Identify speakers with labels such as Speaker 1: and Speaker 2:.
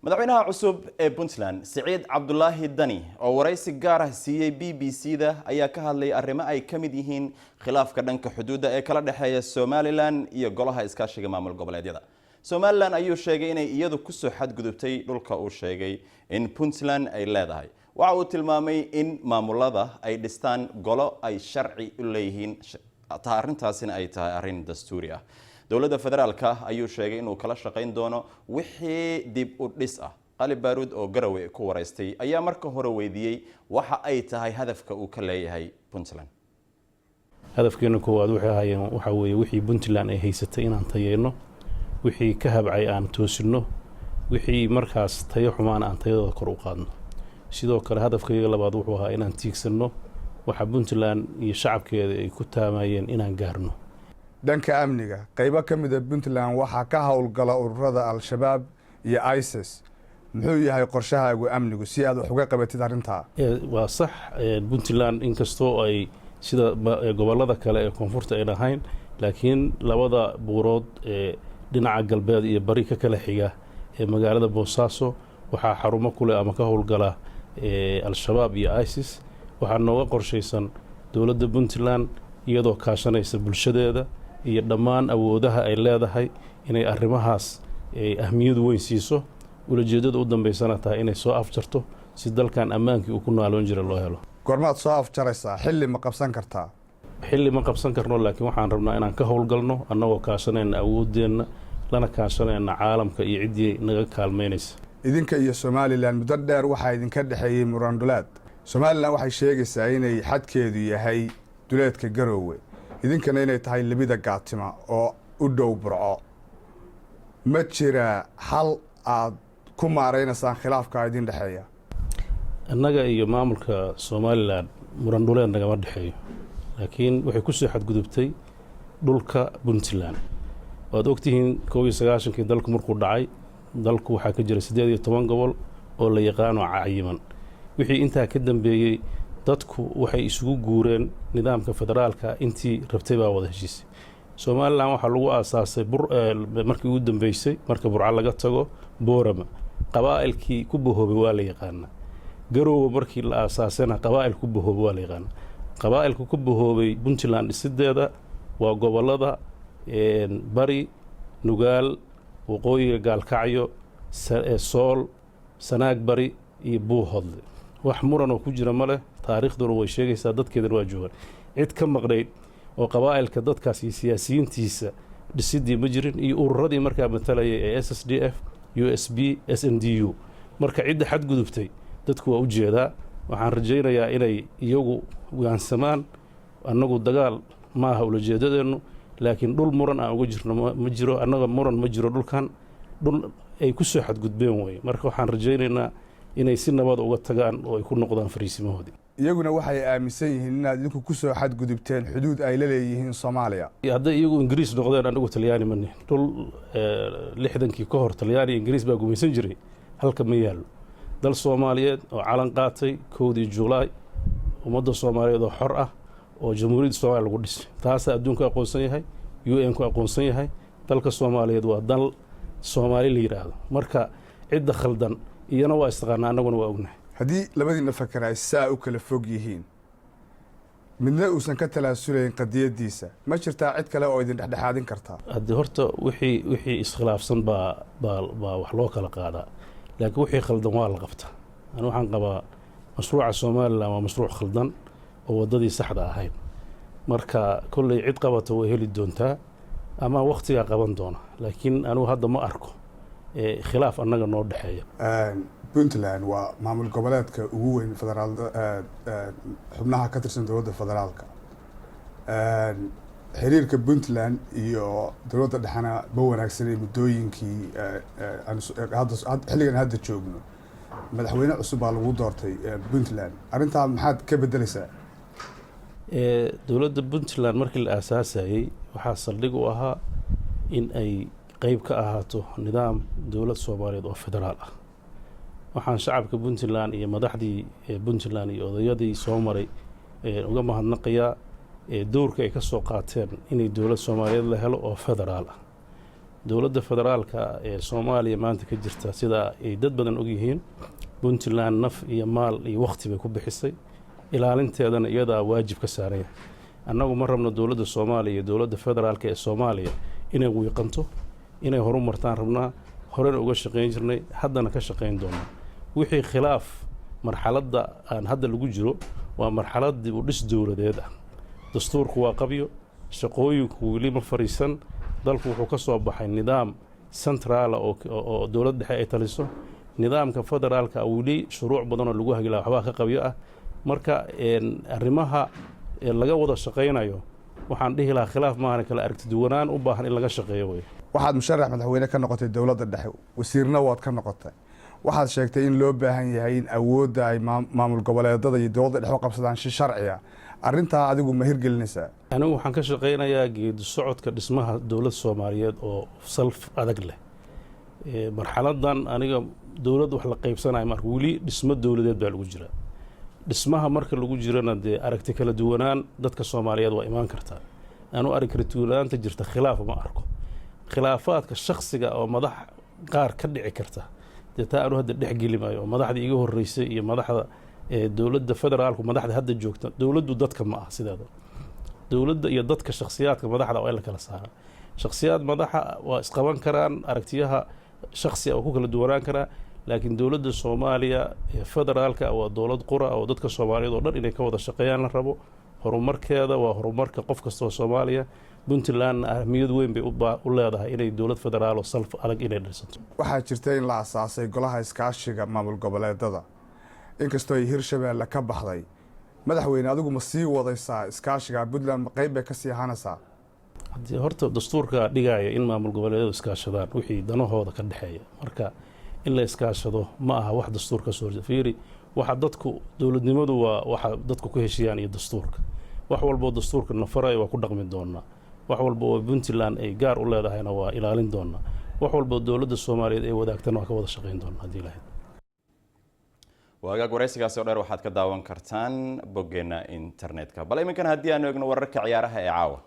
Speaker 1: Madaxweynaha cusub ee Puntland, Siciid Cabdulaahi Dani, oo waraysi gaar ah siiyey BBC da, ayaa ka hadlay arrimo ay ka mid yihiin khilaafka dhanka xuduudda ee kala dhexeeya Somaliland iyo Golaha Iskaashiga Maamul Goboleedyada. Somaliland ayuu sheegay inay iyadu kusoo xadgudubtay dhulka uu sheegay in Puntland ay leedahay. Waxa uu tilmaamay in maamulada ay dhistaan golo ay sharci u leeyihiin, arrintaasina ay tahay arrin dastuuri ah. Dowladda federaalka ayuu sheegay inuu kala shaqayn doono wixii dib u dhis ah. Qali Baaruud oo Garowe ku waraystay ayaa marka hore weydiiyey waxa ay tahay hadafka uu ka leeyahay Puntland.
Speaker 2: Hadafkeena koowaad waxay ahaayeen, waxaa weeye, wixii Puntland ay haysatay inaan tayeyno, wixii ka habcay aan toosinno, wixii markaas tayo xumaan aan tayadooda kor u qaadno. Sidoo kale, hadafkayaga labaad wuxuu ahaa inaan tiigsanno waxa Puntland iyo shacabkeeda ay ku taamayeen inaan gaarno.
Speaker 3: Dhanka amniga, qaybo ka mida Puntland waxaa ka howlgala ururada Al-Shabaab iyo ISIS. Muxuu yahay qorshahaagu amnigu si aad wax uga qabatid arrintaa?
Speaker 2: Waa sax, Puntland inkastoo ay sida gobollada kale ee koonfurta ayn ahayn, laakiin labada buurood ee dhinaca galbeed iyo bari ka kala xiga ee magaalada Boosaaso waxaa xarumo kuleh ama ka howlgala Al-Shabaab iyo ISIS. Waxaa nooga qorshaysan dowladda Puntland, iyadoo kaashanaysa bulshadeeda iyo dhammaan awoodaha ay leedahay, inay arrimahaas ahmiyadu weyn siiso, ulajeeddada u dambaysana tahay inay soo afjarto si dalkan ammaankii uu ku naaloon jira loo helo.
Speaker 3: Goormaad soo afjaraysaa? Xilli ma qabsan kartaa?
Speaker 2: Xilli ma qabsan karno, laakiin waxaan rabnaa inaan ka howlgalno annagoo kaashanayna awooddeenna, lana kaashanayna caalamka iyo ciddii naga kaalmaynaysa.
Speaker 3: Idinka iyo Somaliland muddo dheer waxaa idinka dhexeeyey murandhulaad. Somaliland waxay sheegaysaa inay xadkeedu yahay duleedka Garoowe, idinkana inay tahay Libida Gaatima oo u dhow Burco. Ma jira xal aad ku maaraynaysaan khilaafka idin dhexeeya?
Speaker 2: Annaga iyo maamulka Somaliland murandhuleed nagama dhexeeyo, laakiin waxay ku soo xadgudubtay dhulka Puntland. Waad ogtihiin, 91-kii dalku markuu dhacay, dalku waxaa ka jira 18 gobol oo la yaqaano cayiman. Wixii intaa ka dambeeyey, dadku waxay isugu guureen nidaamka federaalka. Intii rabtay baa wada heshiisay. Somaliland waxaa lagu aasaasay markii ugu dambeysay, marka Burco laga tago, Boorama. Qabaa'ilkii ku bahoobay waa la yaqaanaa. Garoowe markii la aasaasayna qabaa'il ku bahoobay waa la yaqaanaa. Qabaa'ilka ku bahoobay Puntland dhisideeda waa gobollada Bari, Nugaal, waqooyiga Gaalkacyo, Sool, Sanaag Bari iyo Buuhodle. Wax muran oo ku jira ma leh, taariikhduna way sheegaysaa, dadkeedana waa joogaan. Cid ka maqnayd oo qabaa'ilka dadkaas iyo siyaasiyiintiisa dhisidii ma jirin, iyo ururadii markaa matalayay ee SSDF, USB, SNDU. Marka cidda xadgudubtay dadku waa u jeedaa. Waxaan rajaynayaa inay iyagu gaansamaan. Annagu dagaal ma aha ulajeedadeennu, laakiin dhul muran aan uga jirno ma jiro. Annaga muran ma jiro, dhulkan dhul ay ku soo xadgudbeen weye. Marka waxaan rajaynaynaa inay si nabada uga tagaan oo ay ku noqdaan fariisimahoodii.
Speaker 3: Iyaguna waxay aaminsan yihiin inaad idinku ku soo xadgudubteen xuduud ay la leeyihiin Soomaaliya.
Speaker 2: Hadday iyagu Ingiriis noqdeen, anigu Talyaani ma nihin. Dhul 60-kii ka hor Talyaani, Ingiriis baa gumaysan jiray halka ma yaallo. Dal Soomaaliyeed oo calan qaatay 1-dii Julaay, ummadda Soomaaliyeed oo xor ah oo Jamhuuriyadda Soomaliya lagu dhisay, taasaa adduunku aqoonsan yahay, UN ku aqoonsan yahay. Dalka Soomaaliyeed waa dal Soomaali la yidhaahdo. Marka cidda khaldan iyana waa istaqaanaa, annaguna waa ognahay.
Speaker 3: Haddii labadiina fakar ay saa u kala fog yihiin, midna uusan ka talaasulayn qadiyaddiisa, ma jirtaa cid kale oo idin dhexdhexaadin kartaa?
Speaker 2: Haddii horta wixii iskhilaafsan baa wax loo kala qaadaa, laakiin wixii khaldan waa la qabtaa. Ani waxaan qabaa mashruuca Somaliland waa mashruuc khaldan oo waddadii saxda ahayn. Marka kolley cid qabata way heli doontaa ama wakhtigaa qaban doona, laakiin anigu hadda ma arko khilaaf annaga noo dhexeeya.
Speaker 3: Puntland waa maamul goboleedka ugu weyn federaal xubnaha ka tirsan dowladda federaalka. Xiriirka Puntland iyo dowladda dhexena ma wanaagsanay muddooyinkii xilligan hadda joogno. Madaxweyne cusub baa lagu doortay Puntland. Arrintaa maxaad ka bedeleysaa?
Speaker 2: Dowladda Puntland markii la aasaasayey waxaa saldhig u ahaa in ay qeyb ka ahaato nidaam dowlad Soomaaliyeed oo federaal ah. Waxaan shacabka Puntland iyo madaxdii Puntland iyo odayadii soo maray uga mahadnaqayaa dowrka ay ka soo qaateen inay dowlad Soomaaliyeed la helo oo federaal ah. Dowladda federaalka ee Soomaaliya maanta ka jirta, sida ay dad badan ogyihiin, Puntland naf iyo maal iyo wakhti bay ku bixisay, ilaalinteedana iyadaa waajib ka saaranya. Annagu ma rabno dowladda Soomaaliya iyo dowladda federaalka ee Soomaaliya inay wiiqanto, inay horu martaan rabnaa. Horena uga shaqayn jirnay, haddana ka shaqayn doonaa. Wixii khilaaf, marxaladda aan hadda lagu jiro waa marxalad dib u dhis dowladeed ah. Dastuurku waa qabyo, shaqooyinku weli ma fadhiisan. Dalku wuxuu ka soo baxay nidaam central ah oo dowlad dhexe ay taliso. Nidaamka federaalka weli shuruuc badan oo lagu hagilaa waxbaa ka qabyo ah. Marka arrimaha laga wada shaqaynayo, waxaan dhihi lahaa khilaaf maahana, kala aragti duwanaan u baahan in laga shaqeeyo wey.
Speaker 3: Waxaad musharax madaxweyne ka noqotay dowladda dhexe, wasiirna waad ka noqotay. Waxaad sheegtay in loo baahan yahay in awoodda ay maamul goboleedada iyo dowladda dhexe u qabsadaan si sharciya. Arrintaa adigu ma hirgelinaysaa?
Speaker 2: Anigu waxaan ka shaqaynayaa geedi socodka dhismaha dowlad Soomaaliyeed oo salf adag leh. Marxaladan aniga dowlad wax la qaybsanayo marka weli dhismo dowladeed baa lagu jiraa. Dhismaha marka lagu jirana, dee aragti kala duwanaan dadka Soomaaliyeed waa imaan kartaa. Anu arag kala duwanaanta jirta khilaaf ma arko. Khilaafaadka shaksiga oo madax qaar ka dhici karta, dee taa anu hadda dhex geli maayo, oo madaxdii iga horreysay iyo madaxda dowladda federaalku, madaxda hadda joogta. Dowladdu dadka ma ah sideeda. Dowladda iyo dadka shakhsiyaadka madaxda waa in la kala saara. Shakhsiyaad madaxa waa isqaban karaan, aragtiyaha shaksiga waa ku kala duwanaan karaa, laakiin dowladda Soomaaliya ee federaalka waa dowlad qura oo dadka Soomaaliyeed oo dhan inay ka wada shaqeeyaan la rabo. Horumarkeeda waa horumarka qof kasta oo Soomaaliya. Puntlandna ahmiyad weyn bay u leedahay inay dowlad federaal oo salf adag inay dhisato.
Speaker 3: Waxaa jirta in la asaasay golaha iskaashiga maamul goboleedada, inkastoo ay Hirshabeelle ka baxday. Madaxweyne, adigu ma sii wadaysaa iskaashiga? Puntland ma qayb bay kasii ahaanaysaa?
Speaker 2: Haddii horta dastuurka dhigaya in maamul goboleedyadu iskaashadaan wixii danahooda ka dhexeeya, marka in la iskaashado ma aha wax dastuur ka soo horjeeda. Fiiri, waxa dadku dowladnimadu waa waxa dadku ku heshiiyaan iyo dastuurka. Wax walboo dastuurka na farayo waa ku dhaqmi doonaa. Wax walba oo Puntland ay gaar u leedahayna waa ilaalin doonaa. Wax walba oo dowladda Soomaaliyeed ay wadaagtana waa ka wada shaqayn doonaa, haddii lahayd.
Speaker 1: Waagaag, waraysigaasi oo dheer waxaad ka daawan kartaan boggeenna internetka. Bal iminkan haddii aanu eegno wararka ciyaaraha ee caawa.